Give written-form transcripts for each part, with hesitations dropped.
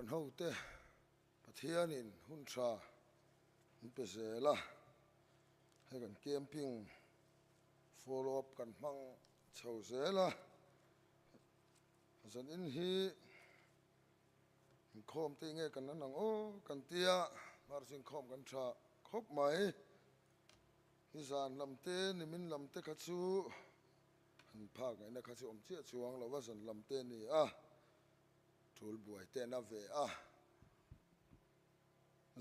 Kohhran hote Pathianin hun tha min pe zel a, hei kan camping follow up kan hmang chho zel a, zanin hi inkhawm te nge kan an ang aw kan tia, hmar chu inkhawm kan tha khawp mai. Nizan lam te nimin lam te kha chu han phak ngaihna kha chu awm chiah chuang lo a, zan lam te a ni a, tul buai te an a ve a.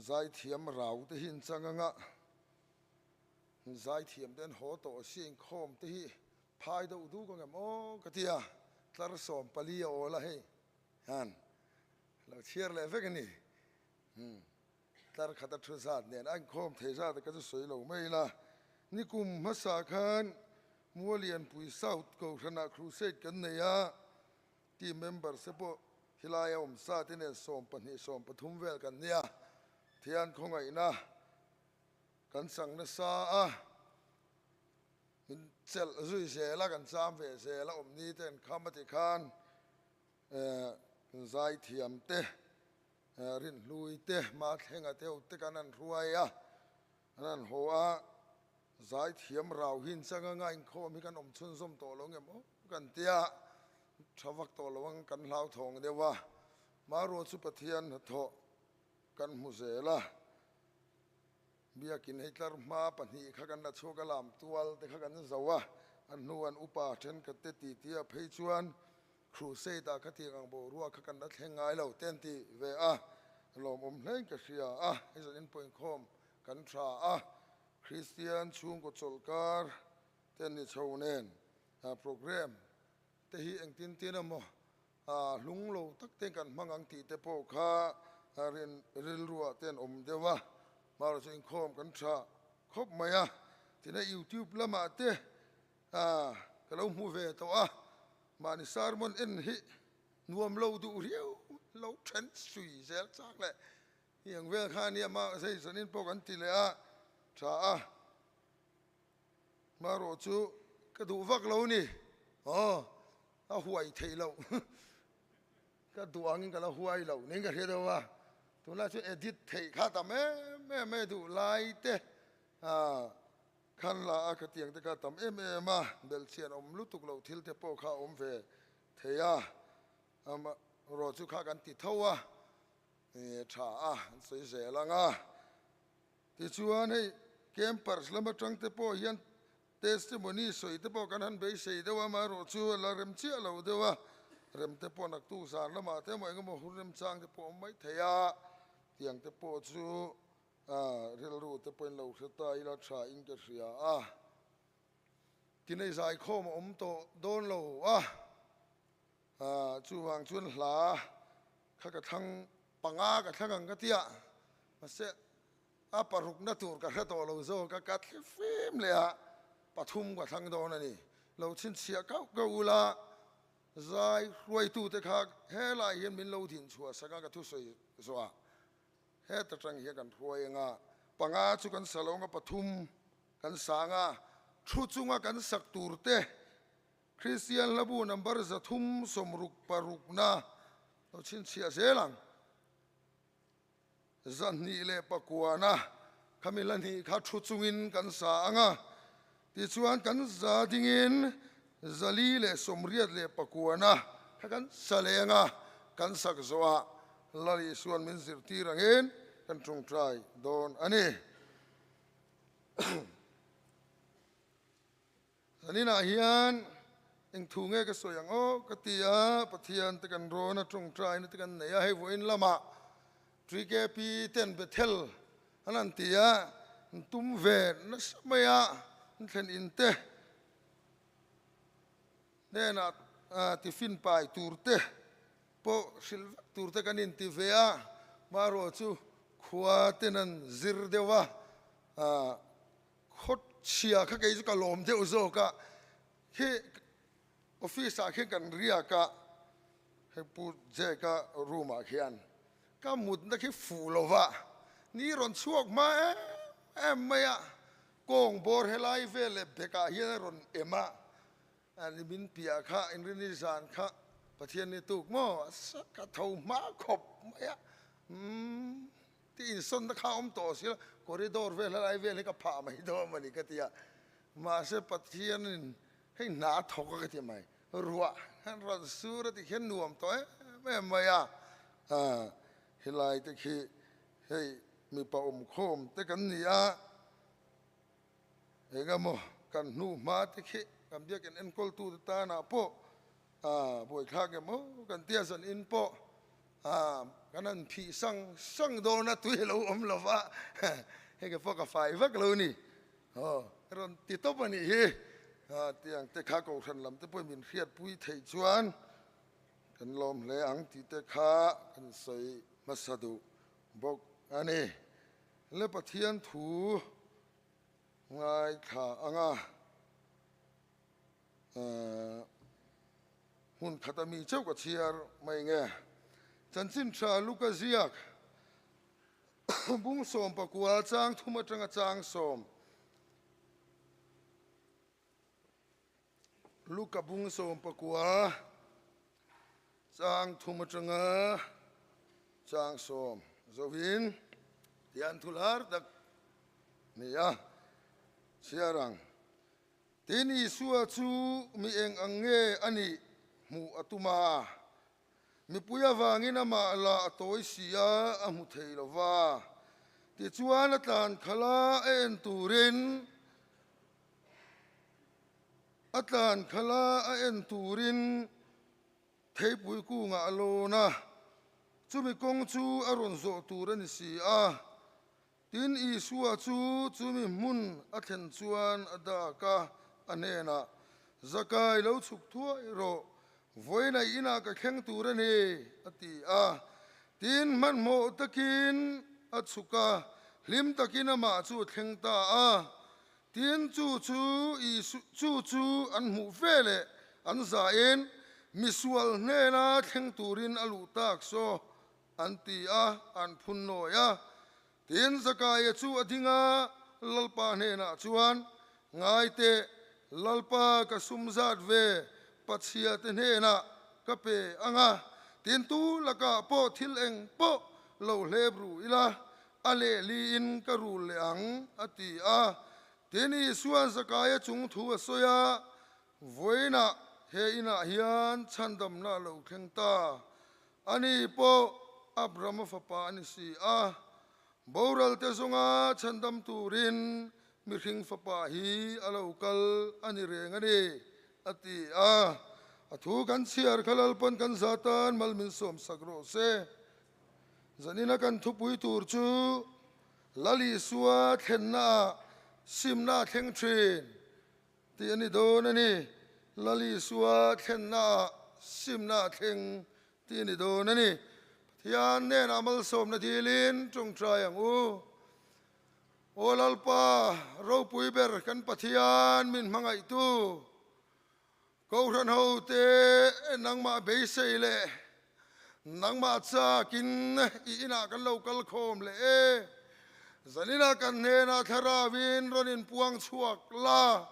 Zaithiam rau te hi an chang anga, zaithiam te an haw tawh si inkhawm te hi phai deuh duk angem aw ka ti a, tlar 14 a awl a hei hian lo chhiar leh vek a ni. Tlar khat a thu zat nen a inkhawm thei zat a ka chu sawi lo mai ila, nikum hmasa khan Mualianpui South Kohhranah Crusade kan nei a, team members te pawh helai a awm sa te nen 12 13 vel kan nia, thian khawngaihna kan chang nasa a, min chelh zui zel a, kan cham ve zel a, awmni te an kham a ti khan zaithiam te Rinhlui te, Mathlenga te ho te kan han hruai a, an han haw a, zaithiam rau hi inchang anga inkhawm hi kan awm chhunzawm tawh lo nge maw kan tia, tha vak tawh lo ang kan hlauthawng deuh a, Maruat chu Pathian hnathawh kan hmu zel a, Biakin hei tlar hma pahnih kha kan la chhuak a, lam tual te kha kan zo a, a hnu an upa thenkhat te titi a phei chuan Crusade ah kha tiang ang boruak kha kan la thleng ngai lo te an ti ve a, lawmawm hlein ka hria a, hei zan inpawinkhawm kan tha a, Kristian chhungkaw chawlhkar te an ni chho nen program te hi engtin tin emaw hlung lo tak ten kan hmang ang tih te pawh kha rilruah te an awm deuh a, hmar chu inkhawm kan tha khawp mai a, tina YouTube lamah te ka lo hmu ve tawh a, mahni sermon en hi nuam lo duh riau lo then sui zel chak leh hi ang vel kha ania mah zei zanin pawh kan ti leh a tha a. Hmarawh chu ka duh vak lo ni. Aw, a huai theih loh. Ka duh angin ka la huai lo niin ka hria deuh a. Tunlai chu edit theih kha tam em em mai duh lai te khan la a khatiang te kha tam em em a, belhchian awm lutuk loh thil te pawh kha a awm ve thei a. Amaherawh chu kha kan ti tho a, tha a, an sawi zel ang a. Tichuan hei campers lam atang te pawh hian testimony sawi te pawh kan han beisei deuh a, amaherawh chu a la rem chiah lo deuh a, rem te pawh naktuk zan lamah te emaw engemaw hun remchang te pawh a awm mai thei a, tiang te pawh chu rilru te pawhin lo hre ta ila tha in ka hria a. Tinei zaikhawm a awm tawh dawn lo a, chuvang chuan hla kha ka thlang panga ka thlang ang ka tia, mahse a parukna tur ka hre tawh lo zawk a, ka thli fim leh a, pathum ka thlang dawn a ni. Lo chhinchhiah kauh kauh ula, zai hruaitute kha helai hian min lo din chhuah sak a ka thusawi zawh ah heta tang hian kan hruai ang a, panga chu kan sa lo ang a, pathum kan sang a, thu chunga kan sak tur te Kristian hlabu number 366 na lo chhinchhiah zel ang. 209 na khami la hnih kha thu chungin kan sa ang a, tichuan kan za dingin 489 na kha kan sa leh ang a, kan sak zawhah Lal Isuan min zirtir angin kan tawngtai dawn a ni. Zaninah hian eng thu nge ka sawi ang aw ka ti a, Pathian te kan rawn a, tawngtaina te kan nei a, hei vawiin lamah TKP ten Bethel an han ti a, an tum ve nasa mai a, an thlen in te hnenah tiffin pai tur te pawh hrilh vek tur te kan inti ve a, hmaruah chu khua ten an zir deuh a, Khawt chhia kha kei chu ka lawm deuh zawk a, khi office ah khian kan riak a, hei Pu Jack a room ah khian ka mutna khi fuh lo va, ni rawn chhuak hma em em mai a, kawng bawr helai vel leh bek ah hian a rawn em a, ni min piah kha inrini zan kha. Pathian ni tuk maw a sa ka tho hma khawp mai a, umm ti insawnna kha a awm tawh si lo, corridor vel helai vel hi ka phah mai dawn a ni ka ti a, mahse Pathianin hei hna a thawk a ka ti mai, ruah hian rawn sur a ti khian nuam tawh em em mai a, helai te khi hei mipa awmkhawm te kan ni a. Engemaw kan hnu hma te khi kan biakin enkawltu te tanah pawh buaithlak emaw kan tia zan in pawh kan han phih sang sang dawn a tui a lo awm lo va, hei ka pawh ka fai vak lo ni. Aw rawn ti tawp a nih hi. Tiang te kha kohhran lam te pawhin min hriatpui theih chuan kan lawm hle ang tih te kha kan sawi hmasa duh bawk a ni. Le Pathian thu ngaithla anga hmun khat a mi chauh ka chhiar mai nge. Chanchin tha Luka ziak bung 19 chang thum atanga chang sawm. Luka bung 19 chang thum atanga chang sawm zohin tian thu lar tak ni a chhiar ang. Tin Isua chu mi eng ang nge a nih hmuh a tum a, mipui avangin amah la a tawi si a, a hmu thei lo va. Tichuan a tlan khalh a, a en turin A tlan khalh a, a en turin theipui kungah a lawn a, chumi kawng chu a rawn zawh tur a ni si a. Tin, Isua chu chumi hmun a thlen chuan a dak a, a hnenah, Zakai lo chhuk thuai rawh, vawiinah inah ka thleng tur a ni, a ti a. Tin, hmanhmawh takin a chhuk a, hlim takin amah chu a thleng ta a. Tin, chu chu Isu, chu chu an hmuh ve leh an zahin misual hnena thleng turin a luh tak saw an ti a, an phun nawi a. Tin, Zakaia chu a ding a, Lalpa hnenah chuan, Ngai teh, Lalpa ka sum zat ve Pachhia te hnenah ka pe ang a, tin tu lakah pawh thil eng pawh lo hlep ru ila, A lehliin ka rul leh ang, a ti a. Tin, Isua'n Zakaia chung thu a sawi a, Vawiinah he inah hian chhandamna a lo thleng ta. Ani pawh Abrahama fapa a ni si a. Boralte zawnga chhandam turin mihring fapa hi a lo kal a ni reng a ni, a ti a. A thu kan chhiar kha Lalpan kan za tan mal min sawmsak rawh se. Zanina kan thupui tur chu Lal Isua thlennaah simna a thleng thin tih a ni dawn a ni. Lal Isua thlennaah simna a thleng tih a ni dawn a ni. Pathian hnenah malsawmna dilin tawngtai ang u. Aw Lalpa, ropui ber kan Pathian min hmangaihtu, Kohhran hote nangmah beisei leh nangmah chakin i inah kan lo kal khawm leh e. Zaninah kan hnenah thlarauin rawn inpuang chhuak la,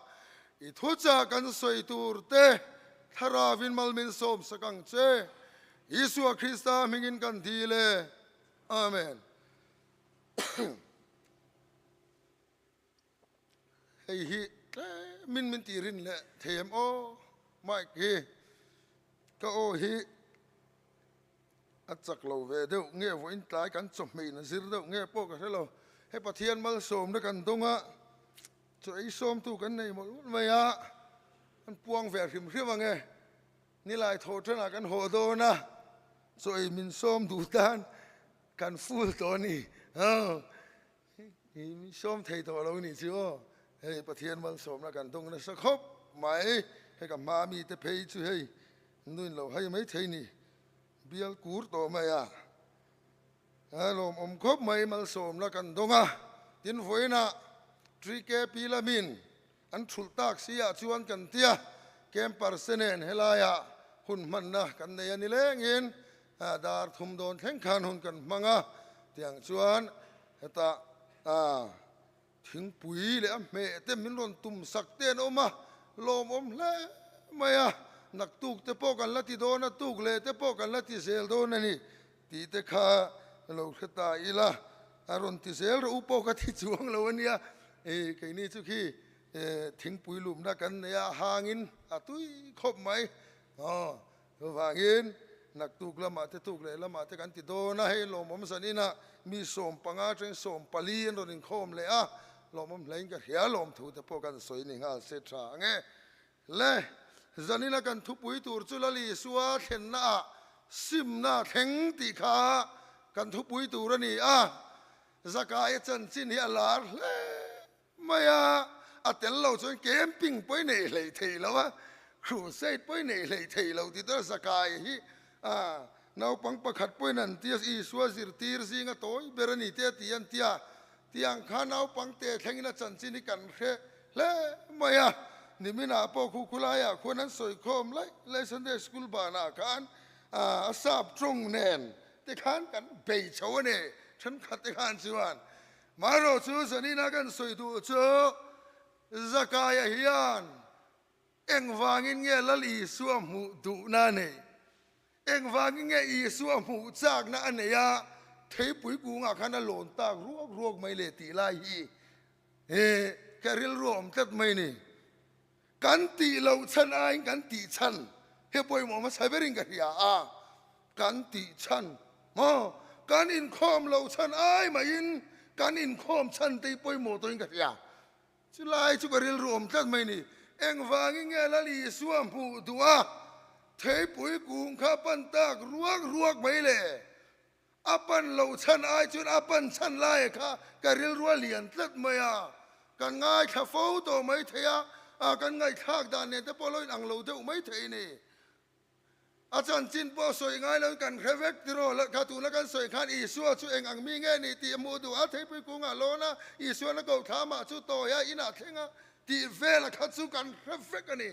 i thuchah kan sawi tur te thlarauin mal min sawmsak ang che. Isua Krista hmingin kan dil e. Amen. Hei hi tlemin min tih rin leh thei em aw mic hi ka aw hi a chak lo ve deuh nge vawiin tlai kan chawhmeiin a zir deuh nge pawh ka hre lo hei Pathian malsawmna kan dawng a chaw ei sawmtu kan nei mawlh mawlh mai a kan puang ve hrim hrim ang e nilai thawh tanah kan haw dawn a chaw ei min sawm duh tan kan full tawh a ni. Hi sawm thei tawh lo nih chu aw. Hei Pathian malsawmna kan dawng nasa khawp mai. Hei ka hma mite phei chu hei nuin lo hai mai thei ni. Bial kur tawh mai a. A lawmawm khawp mai malsawmna kan dawng a. Tin vawiinah TKP lamin an thulh tak si ah chuan kan tia camper se nen helaiah hun hmanna kan nei a ni lengin dar thum dawn thleng khan hun kan hmang a tiang chuan hetah thingpui leh a hmeh te min rawn tum sak te an awm a lawmawm hle mai a. Naktuk te pawh kan la ti dawn a, tuk leh te pawh kan la ti zel dawn a ni tih te kha lo hre ta ila, a rawn ti zel rawh u pawh ka ti chuang lo a nia. Keini chu khi thingpui lumna kan nei a, a hangin a tui khawp mai. Aw, chuvangin naktuk lamah te tuk leh lamah te kan ti dawn a, hei lawmawm zan inah mi 15 atangin 14 an rawn inkhawm leh a, lawmawm hlein ka hria lawmthu te pawh kan sawi ni nghal se tha ang e. Le, zanina kan thupui tur chu Lal Isua thlennaah simna thleng tih kha kan thupui tur a ni a, Zakaia chanchin hi a lar hle mai a, a tel lo chuan camping pawh i neih hleih theih lo a, crusade pawh i neih hleih theih lo tih chuan Zakaia hi naupang pakhat pawhin an ti a, Isua zirtir zinga tawi ber a ni te a ti an ti a, Tiang kha naupangte thlengin a chanchin hi kan hre hle mai a, niminah pawh khu khulaiah khuan an sawi khawm laih laih Sunday School banah khan a sap tawng nen te khan kan bei chho a ni thenkhat te khan chuan. Marawh chu zanina kan sawi duh chu Zakaia hian Engvangin nge Lal Isua hmuh duhna a neih? Engvangin nge Isua hmuh chakna a neih a, theipui kungah khan a lawn tak ruak ruak mai le tih lai hi he ka rilru a awm tlat mai ni. Kan tih loh chhan aiin kan tih chhan he pawimawh hmasa berin ka hria a, kan tih chhan maw kan inkhawm loh chhan ai maiin kan inkhawm chhan te hi pawimawh tawhin ka hria. Chulai chu ka rilru awm tlat mai ni. Engvangin nge Lal Isua hmuh duh a, theipui kung kha pan tak ruak ruak mai le? A pan loh chhan ai chuan a pan chhan laia kha ka rilru a lian tlat mai a. Kan ngaithla fo tawh mai thei a, kan ngaihthlak dan nen te pawh lo inang lo deuh mai thei ni. A chanchin pawh sawi ngai loin kan hre vek tiraw? Lehkha tuna kan sawi khan Isua chu eng ang mi nge ni tih a hmuh duh a, theipui kungah lawn a, Isuan a ko thlamah chu tawi a, inah thleng a tih vela kha chu kan hre vek a ni.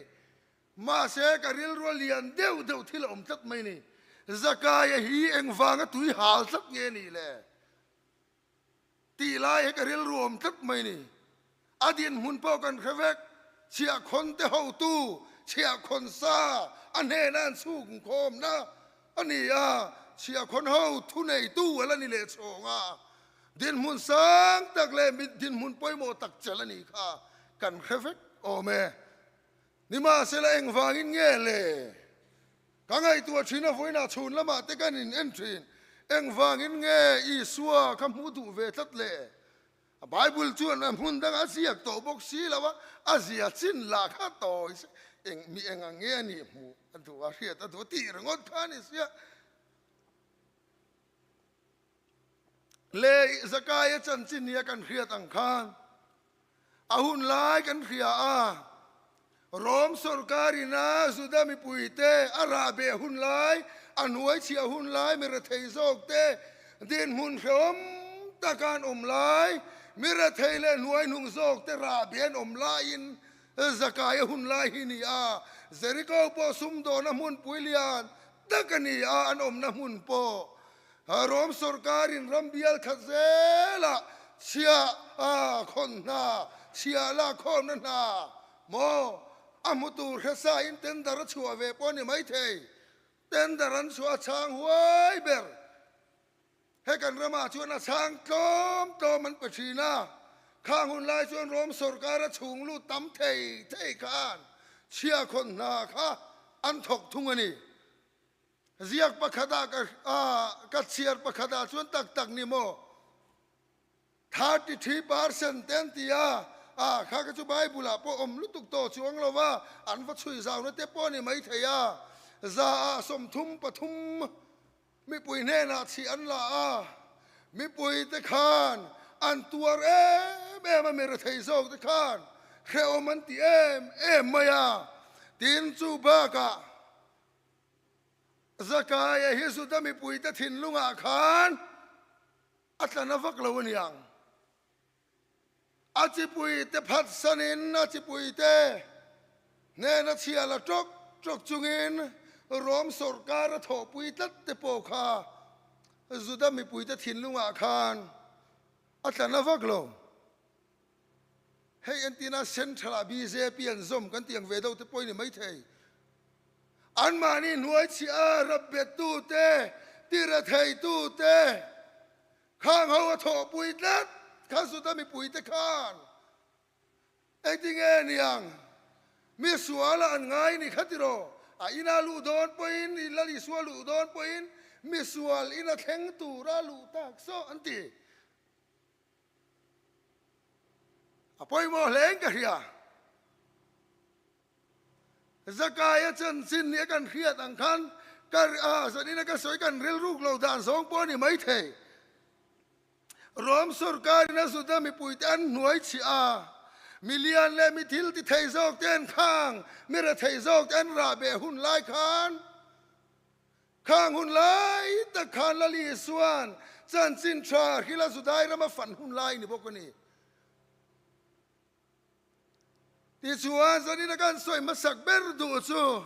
Mahse, ka rilru a lian deuh deuh thil a awm tlat mai ni. Zakaia hi engvanga tui hal tlat nge ni le? Tih lai hi ka rilru awm tlat mai ni. A dinhmun pawh kan hre vek. Chhiahkhawn te hotu, chhiahkhawn sa a hnena an chhuk khawmna a ni a, chhiahkhawn ho thuneitu a la ni leh chhawng a. Dinhmun sang tak leh dinhmun pawimawh tak chelh a nih kha kan hre vek awm e. Nimahsela engvangin nge le? Ka ngaihtuah thin a, vawiinah chhun lamah te kan in en thin. Engvangin nge Isua kha hmuh duh ve tlat le? A Bible chuan a hmun dangah a ziak tawh bawk si lo a, a zia chin lah kha tawi se eng mi eng ang nge a nih hmuh a duh a, hriat a duh a tih ringawt kha a ni sia. Le Zakaia chanchin hi a kan hriat ang khan a hun lai kan hria a, Rom sorkarin a Juda mipuite a rah beh hun lai, a hnuai chhiah hun lai, mi rethei zawk te dinhmun hrehawm taka an awm lai, mi rethei leh hnuai hnung zawk te rah beh an awm laiin Zakaia hun lai hi ni a, Jeriko pawh sumdawna hmunpui lian tak a ni a, an awmna hmun pawh Rom sorkarin ram bial khat zelah chhiah a khawn hna, chhiah lak khawmna hna maw a hmu tur hre sa in tender a chhuah ve pawh a ni maithei. Tender an chhuah a chhang huai ber. He kan ramah chuan a chhang tlawm tlawm an pe thin a, khang hun lai chuan Rom sorkar a chhung lut tam thei thei khan chhiah khawn hna kha an thawk thung a ni. Ziak pakhatah ka ka chhiar pakhatah chuan tak tak ni maw? 33% te an ti a, a kha kha chu Bible ah pawh awm lutuk tawh chuang lo va, an va chhui zauna te pawh a ni maithei a, za ah 33 mipui hnenah chhih an la a, mipui te khan an tuar em em a, mi rethei zawk te khan hrehawm an ti em em mai a, tin chu bakah Zakaia hi Juda mipuite thinlungah khan a tla na vak lo a niang. A chipuite phatsanin a chipuite hnena chhia la tawk tawk chungin Rom sawrkar a thawhpui tlat te pawh kha Juda mipuite thinlungah khan a tla na vak lo. Hei entina Central-ah bjp an zawm kan tih ang ve deuh te pawh i ni maithei. Anmahni hnuai chhiah a rap bettute, tira theitute, khang ho a thawhpui tlat kha Juda mipuite khan engtinge niang mi suala an ngai ni kha tiraw? A ina luh dawn pawhin, i Lal Isua luh dawn pawhin mi sual ina thleng tura luh tak saw an ti. A pawimawh hle in ka hria. Zakaia chanchin nia kan hriat ang khan ka zanin a ka sawi kan rilruk lo dan zawng pawh a ni maithei. Rom sorkarin a Juda mipuite an hnuai chhiah a, mi lian leh mi thil ti thei zawk te an khang, mi rethei zawk te an rah beh hun lai khan, khang hun lai tak khan Lal Isua'n chanchin tha hrila Judai rama fan hun lai ni bawk a ni. Tichuan, zanin a kan sawi hmasak ber duh chu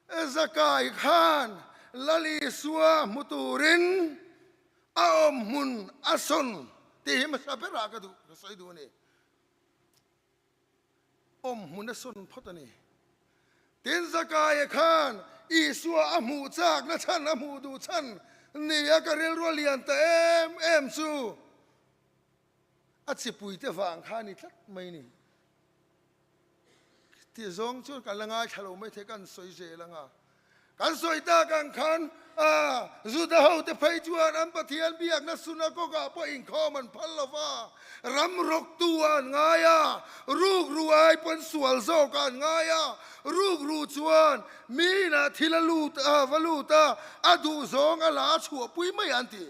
Zakai khan Lal Isua hmu turin a awm hmun a sawn tih hi hmasa berah ka duh, ka sawi duh a ni. Awm hmun a sawn phawt a ni. Tin, Zakaia khan Isua a hmuh chakna chhan, a hmuh duh chhan nia ka rilru a lian ta em em chu a chipuite vang kha a ni tlat mai ni. Tih zawng chu kan la ngaithla lo mai thei, kan sawi zel ang a. Kan sawi tak ang khan Juda hote phei chuan an Pathian biakna synagogue-ah pawh inkhawm an phal lo va, ram rawktu ah an ngai a, rukru ai pawn sual zawk ah an ngai a, rukru chuan mi inah thil a lut a, va lut a, a duh zawng a la a chhuahpui mai an ti.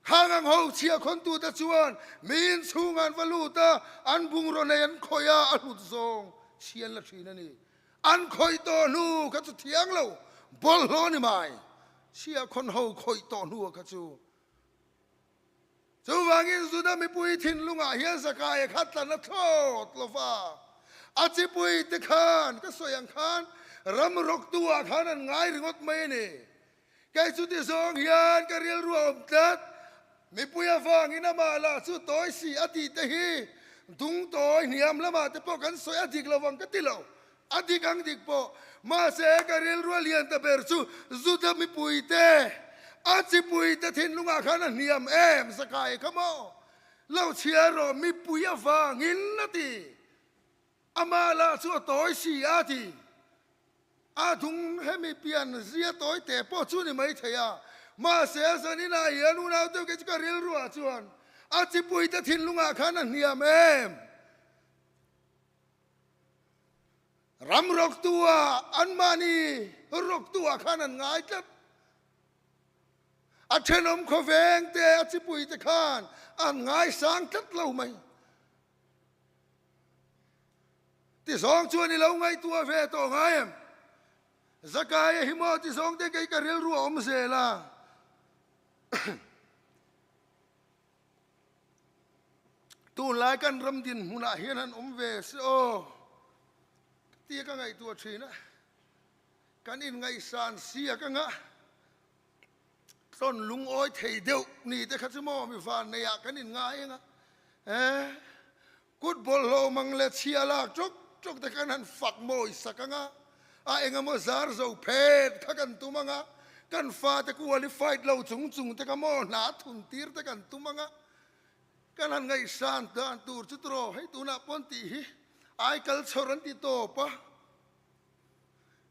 Khang ang ho chhia khawntute chuan mi inchhung an va lut a, an bungraw nei an khawih a, a hlut zawng chhi an la thin a ni. An khawih tawh hnu kha chu thiang lo, bawlhhlawh ni mai. Chhia khawn ho khawih tawh hnu kha chu. Chuvangin Juda mipui thinlungah hian Zakaia kha tlan a thlawt lo va. A chipui te khan, ka sawi ang khan, ram rawktu ah khan an ngai ringawt mai a ni. Kei chu ti zawng hian ka rilru a awm tlat. Mipui avangin amah lah chu tawi si a tih te hi dung tawi hniam lamah te pawh kan sawi a dik lo vang ka ti lo. A dik ang dik pawh. Mahse ka rilru a lian ta ber chu Juda mipui te, a chipui te thinlungah khan a hniam em Zakai kha maw? Lo chhiar rawh mipui avangin a ti. Amah lah chu a tawi si a ti. A dung hemi pian zia tawi te pawh chu ni mai thei a, mahse a zaninah hian unau deuh kei chu ka rilruah chuan a chipuite thinlungah khan a hniam em. Ram rawktua anmahni rawktua khan an ngai tlat. A thenawm khawveng te a chipuite khan an ngaisang tlat lo mai. Ti zawng chuan i lo ngaihtuah ve tawh ngai em? Zakaia hi maw ti zawng te kei ka rilru a awm zel a. Tunlai kan ram dinhmunah hian han awm ve se aw tia ka ngaihtuah thin a. Kan inngaihsan siak anga Tlawn lungawi thei deuh ni te kha chu maw mi van nei ah kan in ngai anga eh kut bawlhhlawh mang leh chhia lak ṭawk ṭawk te khan han fak mawi sak anga a engemaw zar zo phet kha kan tum anga kan fate qualified lo chung chung te kha maw hna thun tir te kan tum anga kan han ngaihsan dan tur chu tiraw hei tunah pawn tih hi aikal chhawr an ti tawp a.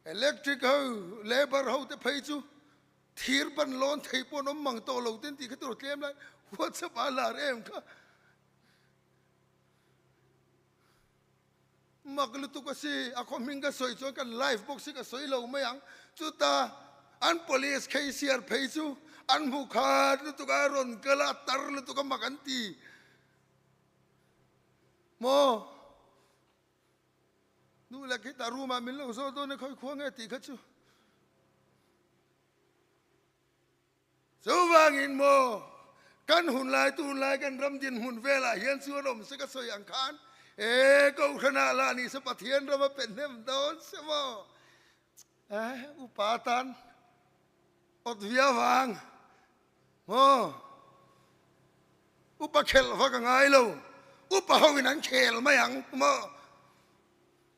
Electric ho, labour ho te phei chu thir ban lawn thei pawh an awm mang tawh lo ten tih kha tur tlem lai WhatsApp ah lar em kha. Mak lutuk a si, a khaw hming ka sawi chuan kan live bawk si ka sawi lo mai ang. Chuta an police KCR phei chu an hmu khat lutuk a, rawn kal a, tar lutuk a mak an ti. Maw? Nu leh khitah room ah min lo zawt dawn e khawi khua nge tih kha chu. Chuvangin maw kan hun lai tun lai kan ram dinhmun velah hian chuan awm se ka sawi ang khan e Kohhranah lah ni se Pathian ram a pe hnem dawn se maw e upa tan awt viau vang Maw? Upa khelh vak a ngai lo. Upa ho in an khel mai ang maw?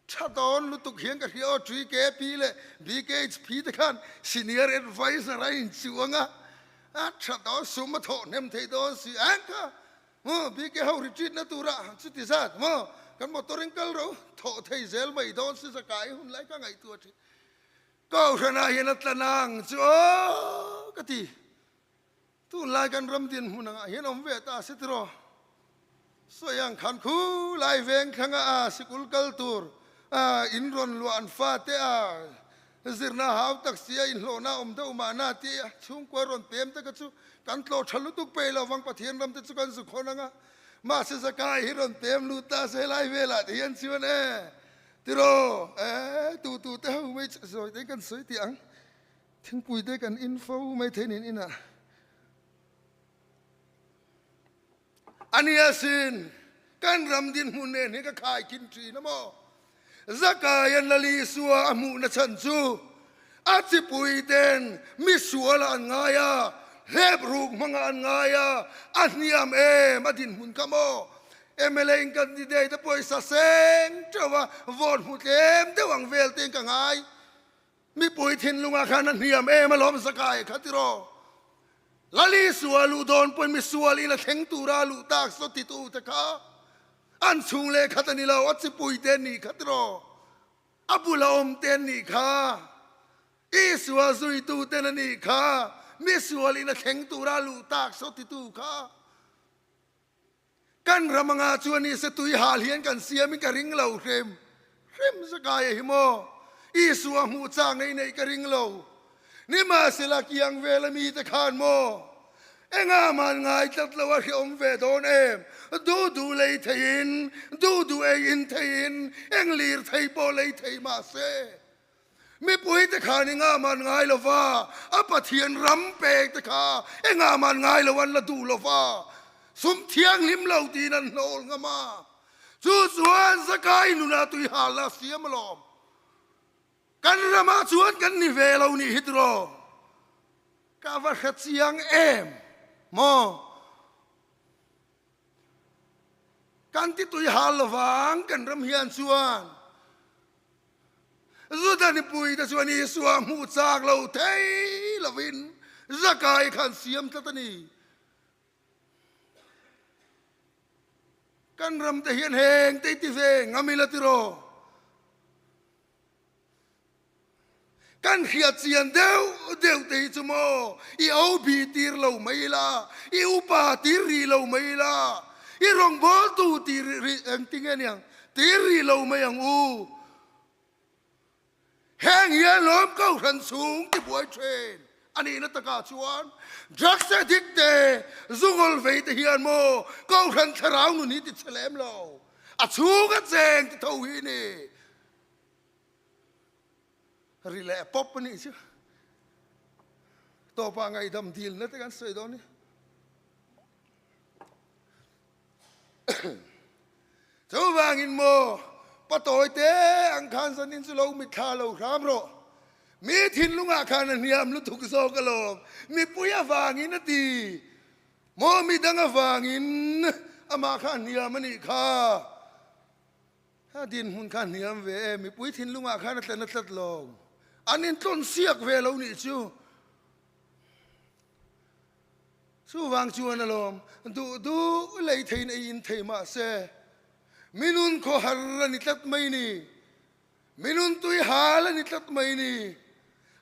Tha dawn lutuk hian ka hria aw, TKP leh BKHP te khan Senior Adviser a inchuang a, a tha dawn sum a thawh hnem thei dawn si ang kha maw, BK ho retreat na tura chuti zat maw, kan motor in kal ro thawh thei zel mai dawn si zakai hun lai ka ngaihtuah thin. Kohhranah hian a tla nang chu aw ka ti. Tunlai kan ram dinhmun angah hian awm ve ta a si tiraw? Sawi ang khan khu lai veng thlanga a sikul kal tur a in rawn luah an fate a zirna hau tak si a inhlawhna awm deuh mahna tih a chhungkua rawn pem te kha chu kan tlawh tha lutuk peih lo vang Pathian ram te chu kan zu khawn anga mahse Zakai hi rawn pem lut ta se helai velah te hian chuan e tiraw e tu tu te ho mai zawi te kan sawi tih ang Thingpui te kan in fo mai thei nin inah a ni asin kan ram dinhmun nen hi ka khai khin thin a maw? Zakaian Lal Isua a hmuhna chhan chu a chipui ten misualah an ngai a, hlep ruk hmangah an ngai a, a hniam em a dinhmun kha maw? Mla in candidate a pawisa seng teuh a, vote hmu tlem deuh ang vel te in ka ngai. Mipui thinlungah khan a hniam em alawm Zakai kha tiraw? Lali sual luh dawn pawhin mi sual in a thleng tura luh tak saw titu te kha an chhung leh khat a ni lo, a chipui te an nih kha tiraw? A bula awm te an nih kha, Isua zuitu ten a nih kha, mi sual in a thleng tura luh tak saw titu kha. Kan ram anga chuan ni se tui hal hian kan siam in ka ring lo hrim hrim Zakaia hi maw Isua hmuh chak nei neih ka ring lo. Nimahsela kiang vel a mite khan maw engah man ngai tlat lo a hreawm ve dawn em? Duh duh lei thei in, duh duh ei in thei in, eng lir thei pawh lei thei mah se. Mipui te khan engah man ngai lo va, a Pathian ram pek te kha engah man ngai lo an la duh lo va, sum thianghlim lo tiin an hnawl ngam a. Chu chuan Zakai nunah tui halna a siam alawm. Kan ramah chuan kan ni ve lo nih hi tiraw? Ka va hre chiang em maw? Kan ti tui hal lovang kan ram hian chuan. Juda mipuite chuan Isua hmuh chak lo thei lovin Zakai kha an siam tlat a ni. Kan ramte hian heng te i ti ve ngam ila tiraw? Kan hriat chian deuh deuh te hi chu maw i OB tir lo mai ila, i upa tir rih lo mai ila, i rawngbawltu tir rih engtin nge niang tir rih lo mai ang u. Heng hian lawm kohhran chhung tibuai thin a nihna takah chuan drugs addict te, zungawl vei te hian maw kohhran thlarau nun hi ti chhe lem lo, a chhung a cheng ti tho hi ni. Ri leh pawp a nih chu. Tawpah ngaihdam dilna te kan sawi dawn ni. Chuvangin maw patawi te ang khan zanin chu lo mitthla lo hram rawh. Mi thinlungah khan a hniam lutuk zawk alawm. Mipui avangin a ti. Maw midang avangin amah kha a hniam a nih kha. A dinhmun kha hniam ve e, mipui thinlungah khan a tlen a tlat lo. An intlawn siak ve lo nih chu. Chuvang chuan alawm, duh duh lei theiin ei in thei mah se, minun khawhar a ni tlat mai ni. Minun tui hal a ni tlat mai ni.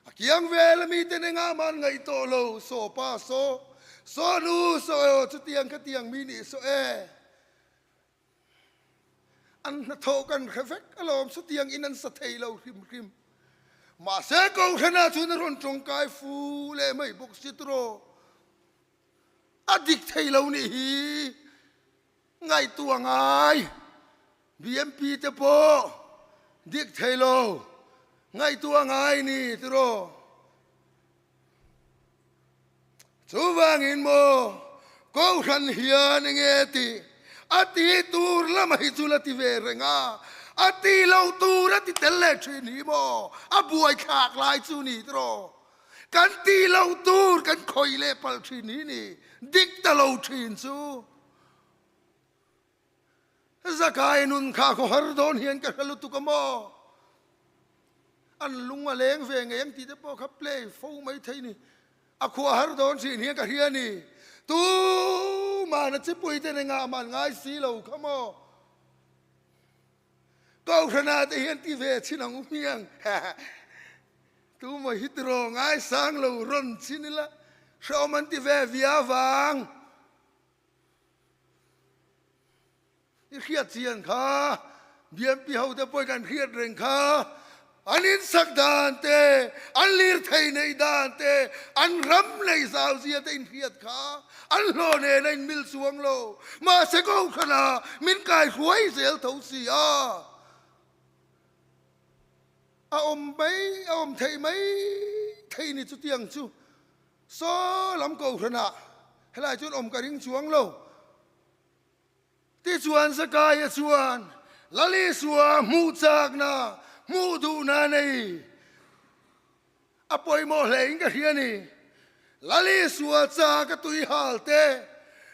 A kiang vel a miten engah mah an ngaih tawh lo, saw pa saw, saw nu saw e aw chutiang khatiang mi nih saw e. An hnathawh kan hre vek alawm, chutiang in an sa thei lo hrim hrim. Mahse Kohhranah chuan a rawn tawngkai fu leh mai bawk si tiraw. A dik thei lo nih hi ngaihtuah ngai. BMP te pawh dik thei lo ngaihtuah ngai ni tiraw. Chuvangin maw Kohhran hian enge tih a ti tur lama hi chu la ti ve reng a, a ti lo tur a ti tel leh thin hi maw a buaithlak lai chu ni tiraw? Kan ti lo tur kan khawih leh palh thin hi ni dik ta lo thin chu. Zakai nun kha khaw har dawn hian ka hre lutuk a maw? An lung a leng ve ngei ang tih te pawh kha play fo mai thei ni. A khua har dawn thin hian ka hria ni. Tuman a chipui te nengah man ngai si lo kha maw? Kohhrana te hian ti ve chin ang u hmiang. Tumaw hi tiraw ngaisang lo rawn chin ila hrehawm an ti ve via vang. I hriat chian kha, BMP ho te pawh kan hriat reng kha, an insak dan te, an lirthei neih dan te, an ram nei zau zia te in hriat kha, an hlawh nen a inmil chuang lo. Mahse Kohhrana min kai hruai zel tho si a. A awm mai, a awm theih mai thei ni chutiang chu. Saw lam Kohhranah helai chuan awm ka ring chuang lo. Tichuan Zakaia chuan Lal Isua hmuh chakna, hmuh duhna nei a pawimawh hlein ka hria ni. Lal Isua chak a tui hal te,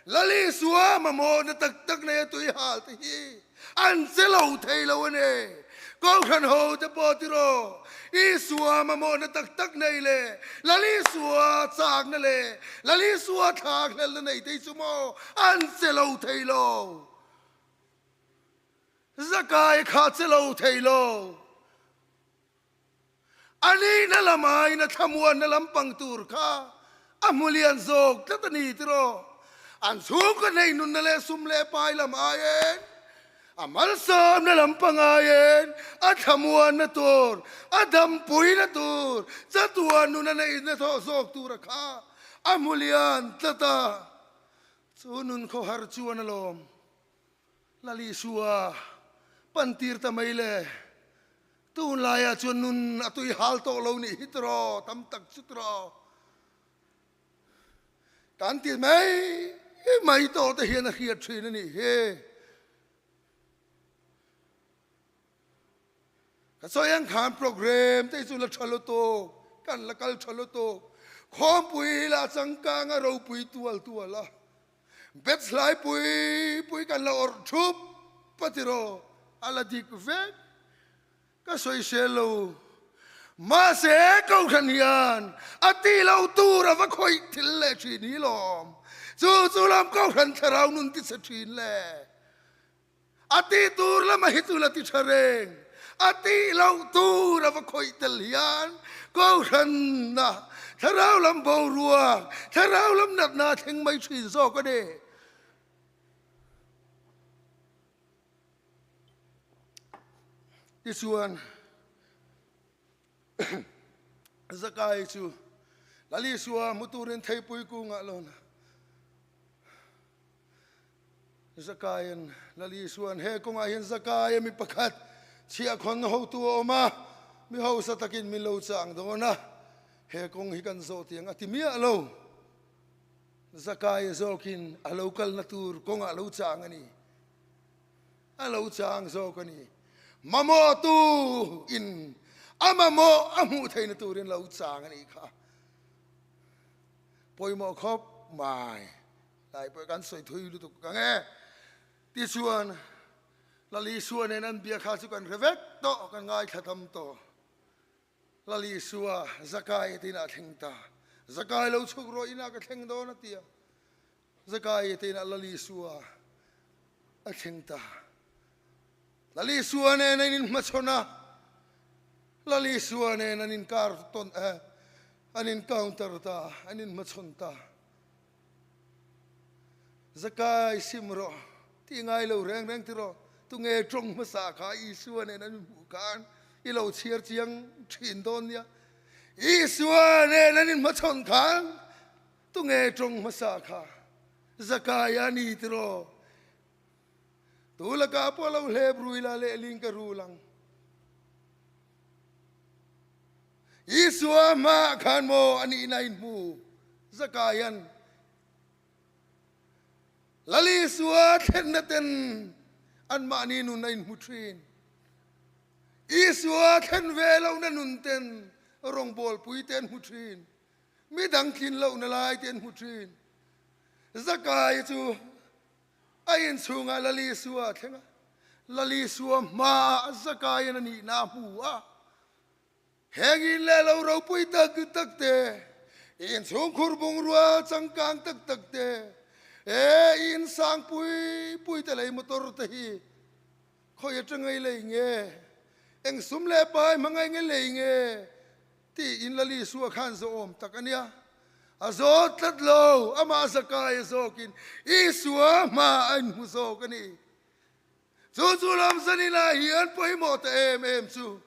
Lal Isua mamawhna tak tak nei a tui hal te hi an che lo thei lo a ni. Kohhran ho te pawh tiraw, Isua mamawhna tak tak nei leh Lal Isua chakna leh Lal Isua thlakhlelna nei te hi chu maw an che lo thei lo. Zakai kha che lo thei lo. A nihna lam aiin a thlamuanna lampang tur kha a hmu lian zawk tlat a ni tiraw? An chhungkaw nei nunna leh sum leh pai lam aiin a malsawmna lampang aiin a thlamuanna tur, a dampuina tur, chatuan nuna neihna thawh zawk tura kha a hmu lian tlat a. Chu nun khawhar chuan alawm Lal Isua pantir ta mai le. Tunlaiah chuan nun a tui hal tawh lo nih hi tiraw, tam tak chu tiraw. Kan ti mai mai tawh te hian a hriat thin a nih hi. Ka sawi ang khan program te hi chu la tha lutuk, kan la kal tha lutuk. Khawmpui lah changkang a ropui tual tual a. Bets hlai pui pui kan la awrh thup a tiraw, a la dik vek. Ka sawisel lo. Mahse Kohhran hian a tih loh tur a va khawih thil leh thin hi lawm. Chu chu lam Kohhran thlarau nun ti chhe thin le. A tih tur lama hi chu la ti tha reng. A tih loh tur a va khawih tel hian Kohhranna thlarau lam boruak, thlarau lam natna a thleng mai thin zawk a ni. Tichuan, Zakai chu Lal Isua hmu turin theipui kungah lawn a. Zakaian Lal Isua'n he kawngah hian Zakaia mi pakhat chhiahkhawn hotu a awm a, mi hausa takin min lo chang dawn a, he kawng hi kan zawh tiang a ti miah lo. Zakaia zawkin a lo kalna tur kawngah lo chang a ni. A lo chang zawk a ni. Mamawhtu in a mamawh a hmuh theihna turin lo chang a nih kha. Pawimawh khawp mai. Lai pawh kan sawi thui lutuk ang e. Tichuan, Lal Isua nen an bia kha chu kan hre vek tawh, kan ngaithla tam tawh. Lal Isua, Zakai te inah a thleng ta. Zakai lo chhuk rawh inah ka thleng dawn a ti a. Zakai te inah Lal Isua a thleng ta. Lal Isua nen an inhmachhawn a, Lal Isua nen an inkar tawn eh, an encounter ta, an inhmachhawn ta. Zakai sim rawh, ti ngai lo reng reng ti rawh, tunge tawng hmasa kha Isua nen an inhmuh khan i lo chhiar chiang thin dawn nia. Isua nen an inhmachhawn khan tunge tawng hmasa kha Zakai a ni ti rawh. Tu lakah pawh lo hlep rui la lehling ka rul ang. Isua hmaah khan maw a nihna in hmu? Zakaian Lal Isua thlenna ten anmahni nun a inhmu thin. Isua thlen ve lohna nun ten rawngbawlpui te an hmu thin. Midang tlin lohna lai te an hmu thin. Zakai chu a inchhungah Lal Isua a thleng a. Lalisua hmaah Zakaian a nihna a hmu a. Heng in leh lo ropui tak tak te, inchhungkhur bungrua changkang tak tak te, e in sang pui pui te lei motor te hi khawi atanga i lei nge, eng sum leh pai hmanga eng i lei nge tih in Lalisua khan zawhawm tak a nia. A zawt tlat lo, amah Zakai a zawkin Isua hma a inhmu zawk a ni. Chu chu lam zaninah hian pawimawh ta em em chu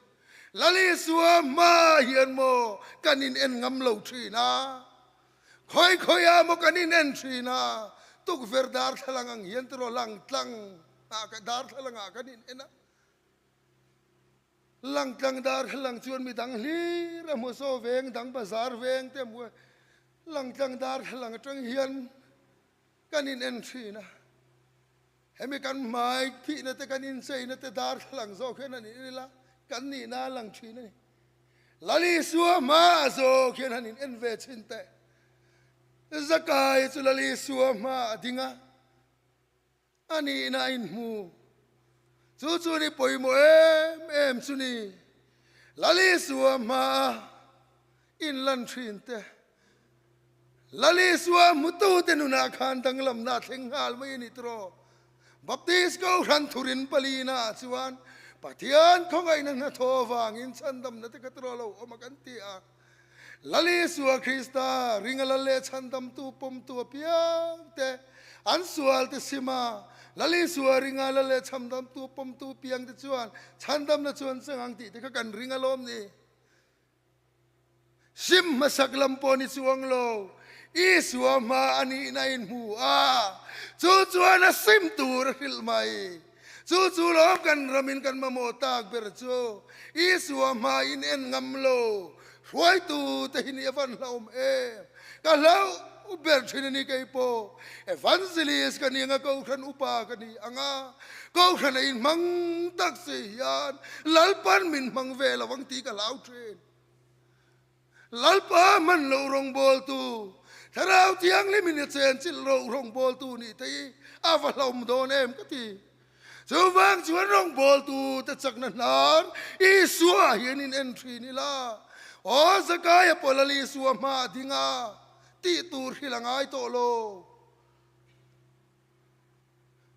Lalisua hma hian maw kan in en ngam lo thin a, khawi khawiah maw kan in en thin a, tukverh darthlalang ang hian tiraw langtlang ah darthlalang ah kan in en a, langtlang darthlalang chuan midang hlir a hmu saw veng dang bazar veng te a hmu a, langtlang darthlalang atang hian kan in en thin a. Hemi kan hmai thihna te kan incheina te darthlalang zawk hian han in ila, kan nihna a lang thin a ni. Lal Isua hmaah zawk hian han in en ve thin teh. Zakai chu Lal Isua hmaah a ding a, a nihna a inhmu. Chu chu ni pawimawh em em chu ni. Lal Isua hmaah inlan thin teh. Lal Isua hmutute nunah khan danglamna a thleng nghal mai a ni tiraw? Baptist Kohhran thurin palina ah chuan Pathian khawngaihna hnathawh avangin chhandamna te kha tiraw lo awm a kan ti a. Lal Isua Krista ringa lal leh chhandamtu pawmtu apiang te an sual te sim a, Lal Isua ringa lal leh chhandamtu pawmtu apiang te chuan chhandamna chuan chang ang tih te kha kan ring alawm ni. Sim hmasak lam pawh ni chuang lo, Isua hma a nihna in hmu a, chu chuan a sim tur a hrilh mai. Chu chu lawm kan ramin kan mamawh tak ber chu, Isua hma in en ngam lo, hruaitu te hi ni a van hlauhawm em? Ka hlauh ber thin a ni kei pawh, Evangelist ka ni anga Kohhran upa ka ni anga, Kohhran a inhmang tak si hian Lalpan min hmang ve lo ang tih ka hlau thin. Lalpa hman lo rawngbawltu, Thlarau Thianghlim in a chenchilh ro rawngbawltu nih te hi a va hlawm dawn em ka ti. Chuvang chuan rawngbawltu te chakna hnar Isua hian in en thin ila, Aw Zakaia pawh Lal Isua hma a ding a, tih tur hrilh a ngai tawh lo.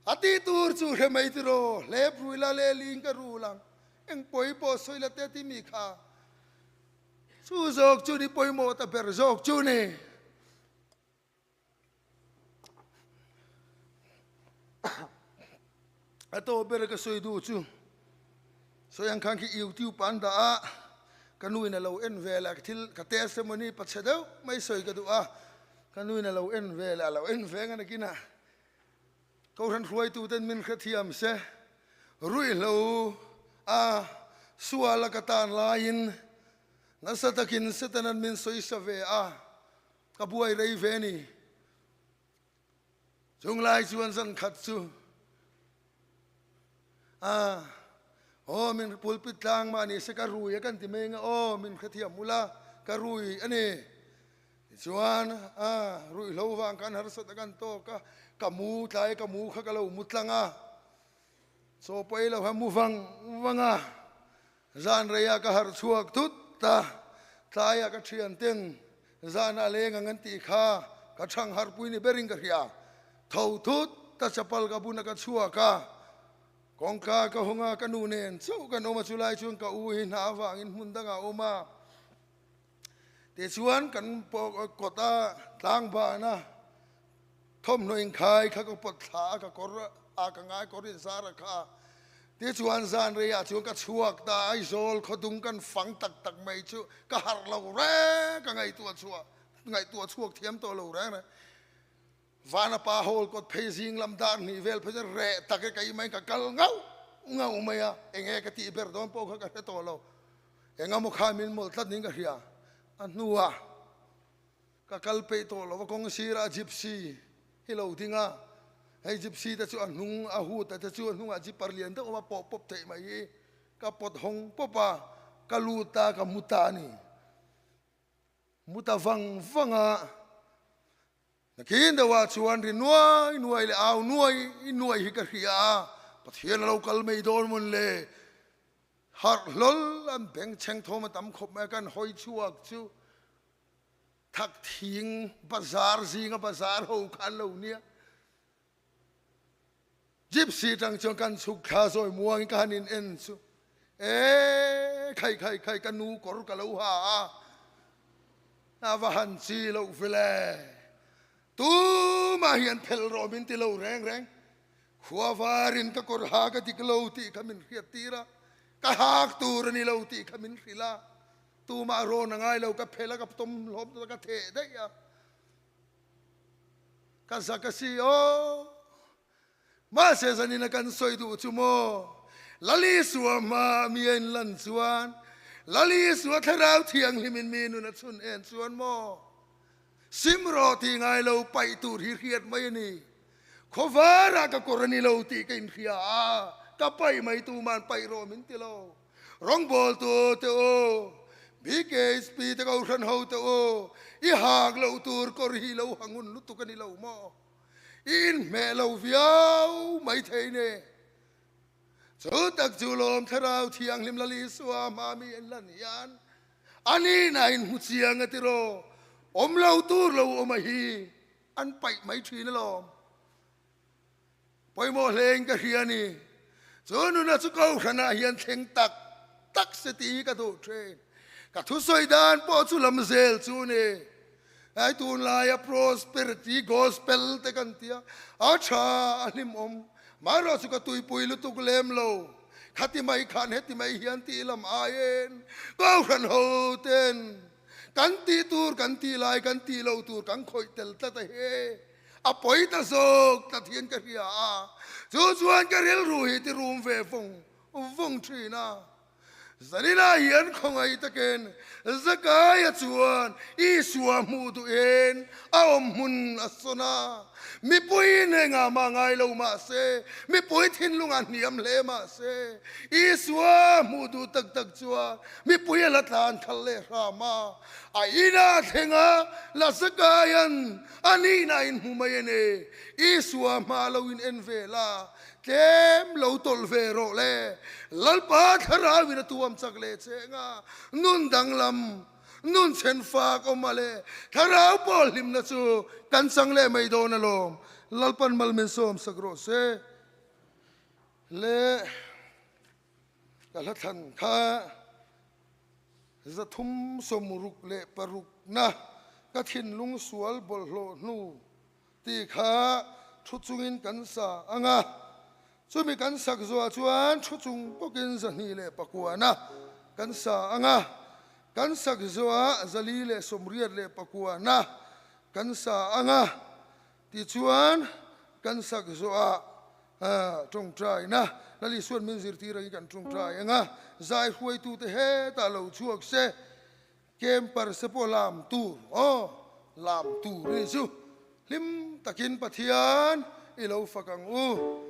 A tih tur chu hre mai tiraw, hlep rui la leh ling ka rul ang, eng pawi pawh sawi la te ti mi kha. Chu zawk chu ni pawimawh ta ber zawk chu ni. A tawh ber ka sawi duh chu sawi ang khan khi YouTube an dah a, ka nu in a lo en vel a, thil ka testimony pachhe deuh mai sawi ka duh a, ka nu in a lo en vel a, a lo en ve ngan akin a, Kohhran hruaituten min hrethiam se, ruihhlo a sual a ka tan laiin nasa takin Setanan min sawisa ve a, ka buai rei ve ni. Chung lai chuan zan khat chu a aw min pulpit tlang mah ni se ka rui a kan ti mai anga aw min hrethiam ula ka rui a ni. Tichuan, a ruihhlo vang khan harsat a kan tawk a, ka mu tlai ka mu kha ka lo mu tlang a, chaw pawi lo kha mu vang vang a, zan reiah ka harh chhuak thut a, tlaiah ka thian ten zan a leng ang an tih kha ka chhang harhpui ni berin ka hria, tho thut a chapal ka bun a ka chhuak a, kawngka ka hawng a, ka nu nen chauh kan awm a, chulai chuan ka u hi hna avangin hmun dangah a awm a. Tichuan kan kawta tlangbana thawmhnaw inkhai kha ka pawt thla a, ka kawr a ka ngai kawr inzar a kha. Tichuan zan reiah chuan ka chhuak ta, Aizawl khawdung kan fang tak tak mai chu ka harh lo reng, ka ngaihtuah chhuah ngaihtuah chhuak thiam tawh lo reng reng. Vanapa hall kawt phei zing lam dar hnih vel phei chuan reh tak e ka imaiin ka kal ngauh ngauh mai a, enge ka tih ber dawn pawh kha ka hre tawh lo. Engemaw kha min mawlh tlat niin ka hria. A hnuah ka kal peih tawh lo va, kawng sirah gypsy hi lo ding a, hei gypsy te chu a hnung a hut a te chu a hnungah zipper lian deuh awm a pawh pawp theih mai hi ka pawt hawng pawp a, ka lut a ka mu ta a ni. Mu ta vang vang a. Nakin deuhah chuan ri nuai nuai leh au nuai nuai hi ka hria a. Pathian a lo kal mai dawn mawn le. Harh hlawl an bengchheng thawm a tam khawp mai a, kan hawi chhuak chu thak thing bazar zinga bazar ho kha an lo nia. Gypsy tang chuan kan chhuk thla zawi muangin ka han in en chu e khai khai khai ka nu kawr ka lo ha a, a va han chi loh vele. Tumah hian phelh rawh min ti lo reng reng. Khua varin ka kawr ha ka dik lo tih kha min hriat tir a, ka hak tur a ni lo tih kha min hrilh a, tumah rawn a ngai lo, ka phelh a, ka tawm hlawm ta, ka theh daih a, ka zak a si aw. Mahse zanin a kan sawi duh chu maw, Lali Sua hma mi a inlan chuan, Lali Sua Thlarau Thianghlimin mi nun a chhun en chuan maw, Sim rawh tih ngai lo paih tur hi hriat mai a ni. Khawvarah ka kawr a ni lo tih ka inhria a, ka paih mai tuman paih rawh min ti lo. Rawngbawltu te u, BKHP te kohhran ho te u, i hak loh tur kawr hi lo hangun lutuk a ni lo maw? I inhmeh lo viau mai thei ne. Chu tak chu lawm Thlarau Thianghlim Lal Isua hma mi en lan hian A nihna in hmu chiang a tiraw? Awm lo tur lo awm a hi an paih mai thin alawm. Pawimawh hle in ka hria ni. Chu nuna chu kohhranah hian thleng tak tak se tih hi ka duh thin. Ka thusawi dan pawh chu lam zel chu ni. Hei tunlaia prosperity gospel te kan tia, a tha a hlimawm. Marawh chu ka tuipui lutuk lem lo. Khati mai khan heti mai hian tih lam aiin Kohhran ho ten kan tih tur kan tih lai kan tih lo tur kan khawih tel tlat a he. A pawi ta zawk tlat hian ka hria a, chu chuan ka rilru hi ti rum ve vawng vawng thin a. Zanina hian khawngaih takin Zakaia chuan Isua hmuh duhin a awm hmun a sawn a. Mipuiin engah mah ngai lo mah se, mipui thinlung a hniam hle mah se, Isua hmuh duh tak tak chuan mipui a la tlan khalh leh hram a. A inah thleng a, la Zakaia'n a nihna in hmu mai a ni. Isua hma lo in en ve la, Tlem lo tawlh ve rawh le, Lalpa thlarauin a tuam chak leh che nga, nun danglam, nun chhen fak awm a le, thlarau pawl hlimna chu kan chang leh mai dawn alawm, Lalpan mal min sawm sak rawh se. Le ka hla thlan kha 366 na ka thinlung sual bawlhhlawh hnu Tih kha thu chungin kan sa ang a, chumi kan sak zuah chuan thu chung bawkin 209 kan sa ang a, kan sak zuah 489 kan sa ang a, tichuan kan sak zuah tawngtaina Lal Isuan min zirtir angin kan tawngtai ang a, zai hruaitute hetah lo chhuak se. Camper se pawh lam tur aw, lam tur a ni chu. Hlim takin Pathian i lo fak ang u.